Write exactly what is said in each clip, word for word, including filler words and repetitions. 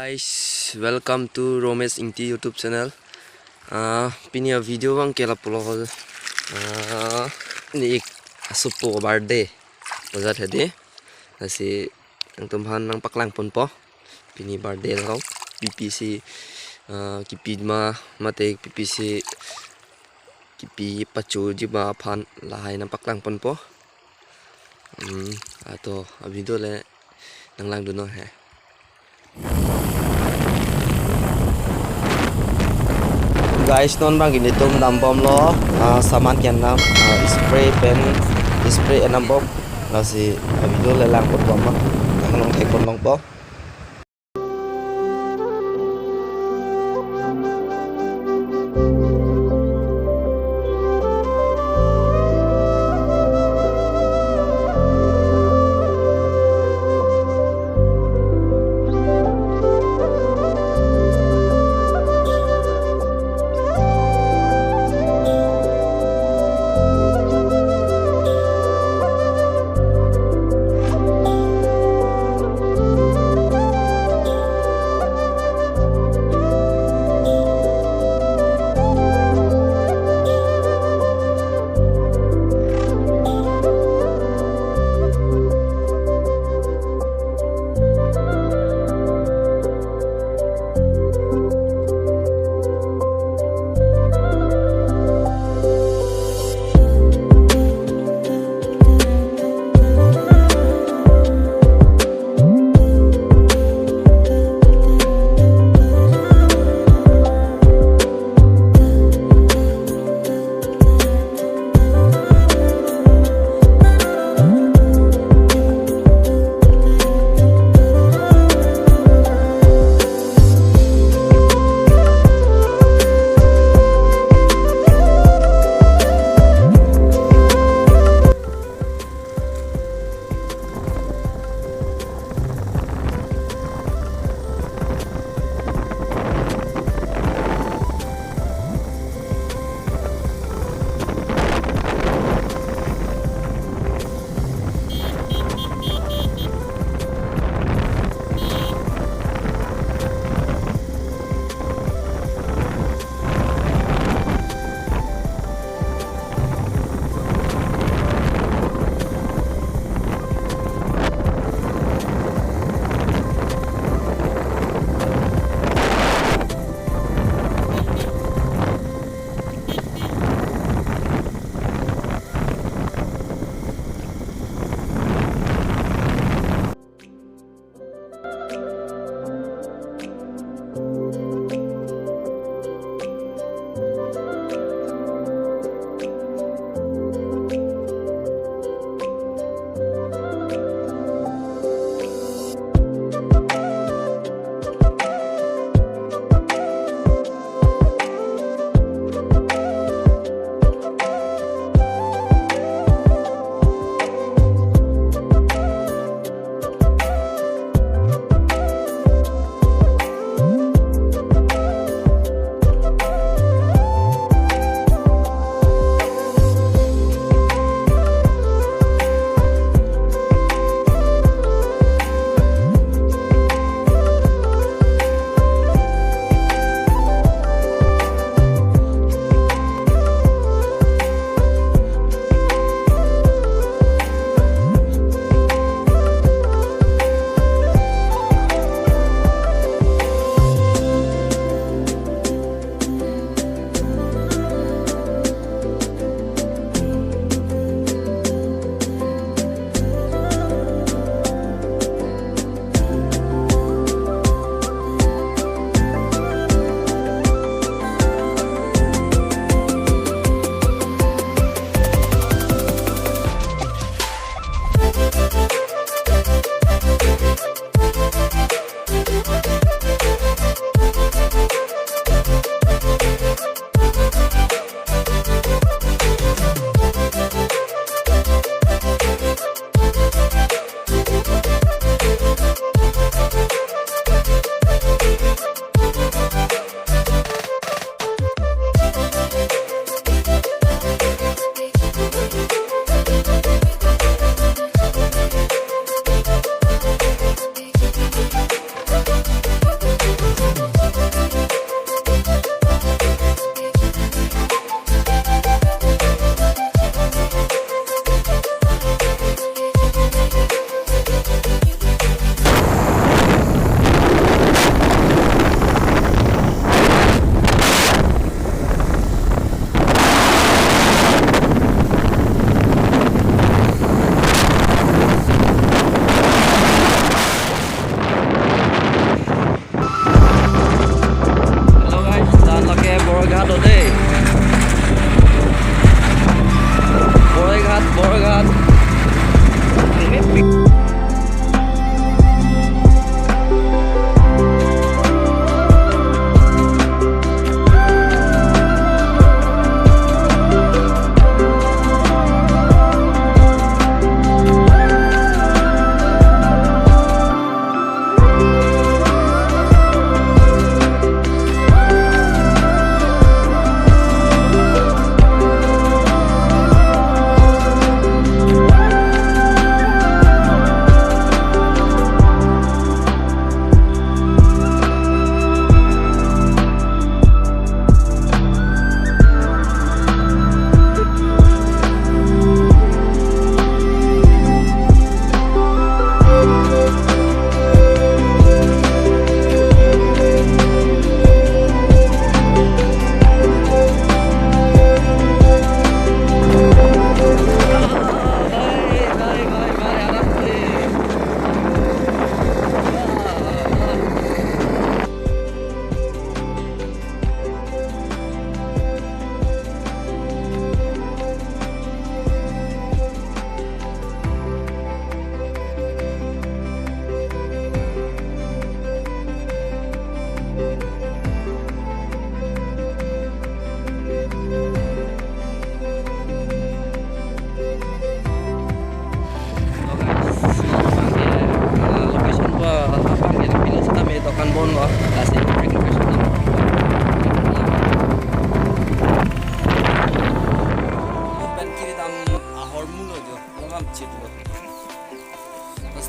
Guys, welcome to Romesh Ingti YouTube channel. Ah, pini a-video abang ke lapulo hol. Ah, ne ik asopo birthday. Bozat hedi. Lasi nangtumphan nangpaklangponpo. Pini birthday lo. P P C, ah, kipi ma mate P P C kipi pachoji ma aphan lahai nangpaklangponpo. Hmm, ato a-video le nanglangdunnon he. Guys, non abang ke netum dambomlo, ah, saman ke-en dam, ah, spray pen, spray en dambom. Lasi a-video le langponbom ma. Nang long thekpon longpo.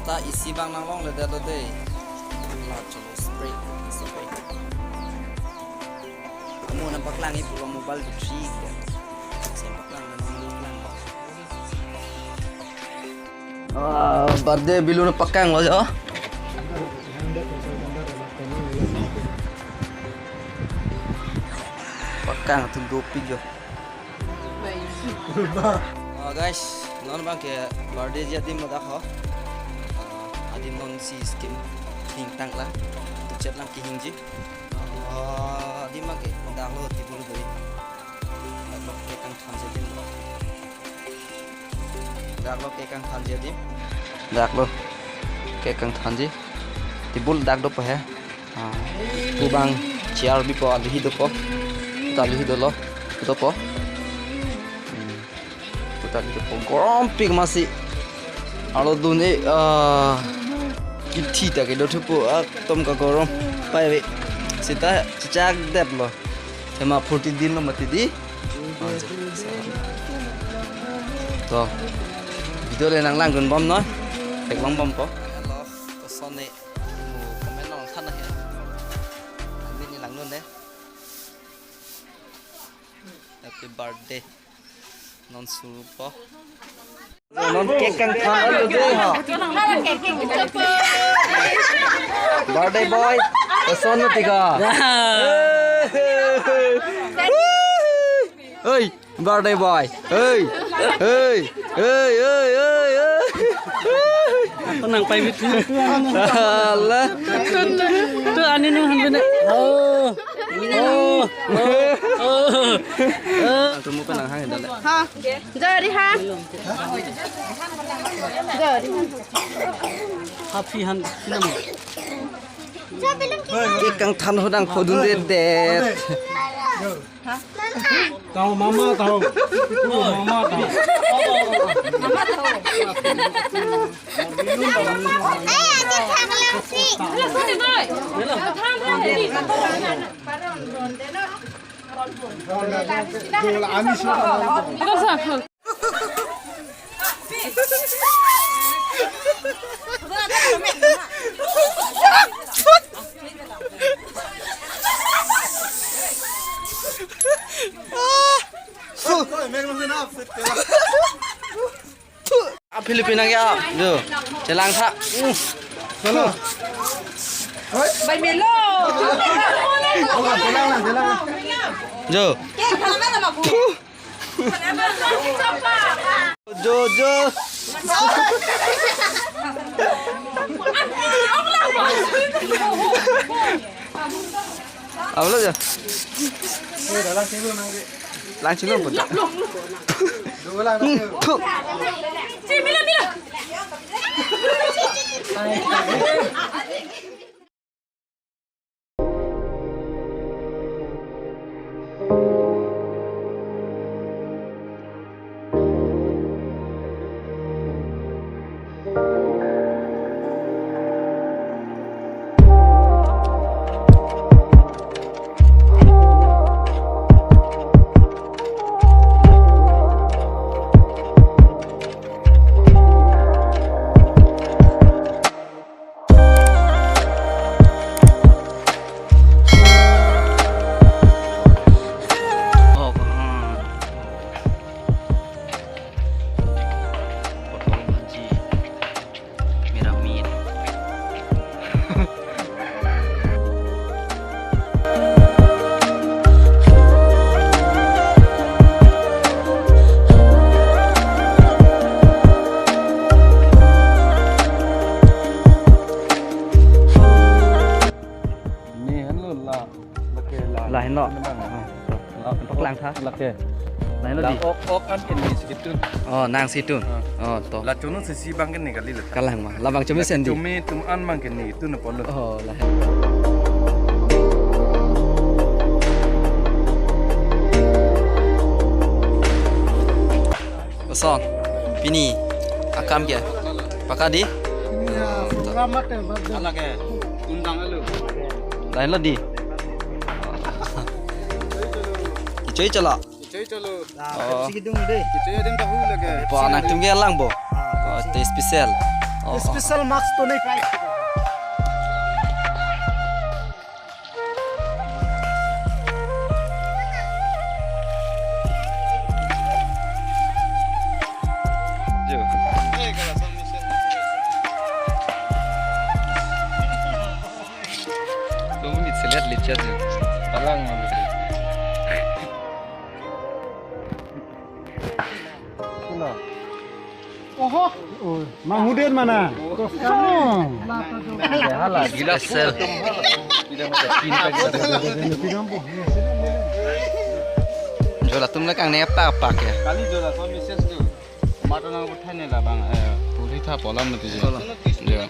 Ta isi bang nanglongledet lo dei. La cholo spray, spray. Kamu nangpaklang-i pulo mobile battery ke. Saya paklang dan nanglonglang. Ah, birthday balloon paklang lo jo. Paklang tu dopik jo. Oh, guys, non bang ke birthday ji adim lo dak ho. Ah, adim non si skim hing tang la. Tu chet lang kehingji. Oh, adim bang ke dak lo tibul doi. Dak lo cake kangthanji adim lo. Dak lo cake kangthanji adim. Dak lo cake kangthanji. Tibul dak dopo he. Ah, pu bang chair bipo, aluhi dopo. Ta aluhi dolo. Dopo. Hmm. Pu ta aluhi dopo. Gorom pik masi. Arlo dun-e, ah, kithi ta kedo thupo, ah, tom kagorom. Pai ave. Seta chechak dep lo. Thema phurti din lo mati di. To. Video le nanglangdun bom non. Theklong bompo. Hello, to sone. Comment nangthan ahe. Amin ni langdun dei. Happy birthday. Non surupo. Non cake kangthan lo dei ha. Birthday boy. Eson lo tika. Hey, birthday boy. Hey. Hey, hey, hey, hey, hey. Ako nang private na. Ala. Tu, tu, tu, ani nung han bine. Oh. Oh. Oh. Oh. Ang tumukan ang hangin dali. Ha. Jari ha. Jari. Happy han sinam. Cake kangthan ho nangphodundedet. Tahu mama tahu. Tahu mama tahu. Ah, Philippine nang ya, jo, chelang tha. Hmm. Bai melo. Jo. Puh. Jo, jo. Ablo jo. Lang chilo pun. Hmm, puh. Oh, hmm. Potong bhaji, merah meat. Ne han lo la. Lake la. La han lo. Ini bang, ha. La. Paklang tha. Lake. La han lo La di. Ok, ok an ke ni si ketun. Oh, nang si tun. Ah. Oh, to. La chonun si si bang ke ni kali la. Kalang ma. Labang chomesen di. Chome tum an bang ke ni tun apot lo. Oh, la. Koson. Pini. Akam ke. Paka di. Ini ya, program mate, birthday. Ala ke. Undang alu. La han lo di. Kichoi chala. Kichoi chalo. Oh. Pepsi kidung dei. Kichoi adim tahu lagi. Pa nangtum ke lang bo. Ah, oh, Pepsi. Te special. Special marks to nai. Jo. Kamu ni selet lecet jo. Palang malu. Oho. Oh, manghudet mana? Kosong. Hala, gila sel. Jo, latum le kang ne apa apa ya? Kali jo la so message tu. Mata nang uthai ne la bang, eh, puri tha polam mati je. Jo.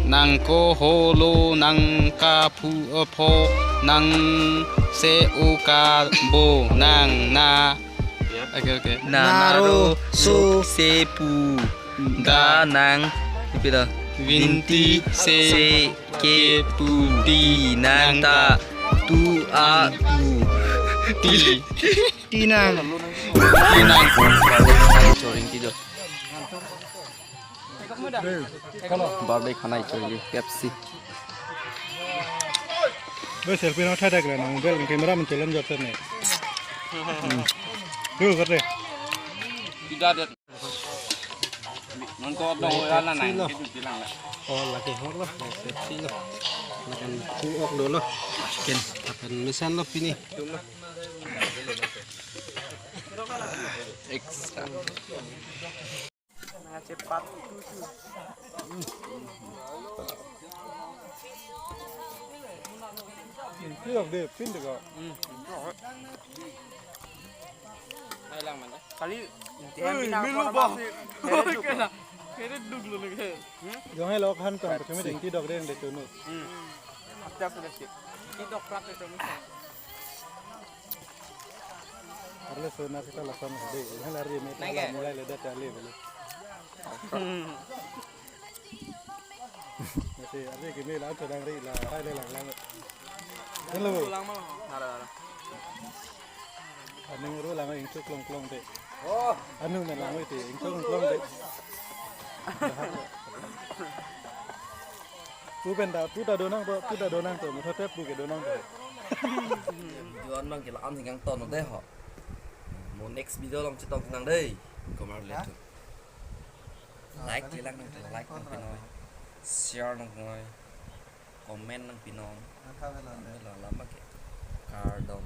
Nang ko holo, nang ka phu, eh, pho, nang se o ka bo, nang na. Okay, okay. Naro so se pu. Da nang. Ipi da? Vinti se ke pu. Ti nang ta. Tu a pu. Ti. Ti nang. Ti nang. Choring ti jo. Birthday khana ichoi li Pepsi. Be selfie na uthai dak le na mobile camera man chelan jot ne. Hmm. Du kate. Tidak ada. Non ko dong ala nai ke tu bilang la. Oh, lagi hor lo. Pepsi lo. Lakan tu ok dolo. Ken akan mesan lo pini. Extra. Nang cepat tutu. Pintu dok de, pintu ko. Hmm. Hai lang mana? Kali. Eh, milu bah. Kere duk lo lagi. Jong hai lo khan tong, kami dengki dok de, de tunu. Hmm. Hapta sudah sih. Ki dok prak de tunu. Arle so na sita lason de, hal arle me tala mulai le da tali beli. Nasi arle ke me la chodang ri la, rai le lang lang. Hello. Pulang malah. Nara, nara. Anu ru lang ingchuk klong klong de. Oh. Anu me lang ite ingchuk klong klong de. Pu pen ta, pu ta donang to, pu ta donang to, mo thotep pu ke donang to. Video an bang ke la-an sing kangton de ho. Mo next video along chetong nang dei. Komar le tu. Like le lang nang, like nang pinoi. Share nang pinoi. Comment nang pinoi. Nang kami lang. Nang lama ke. Kardom.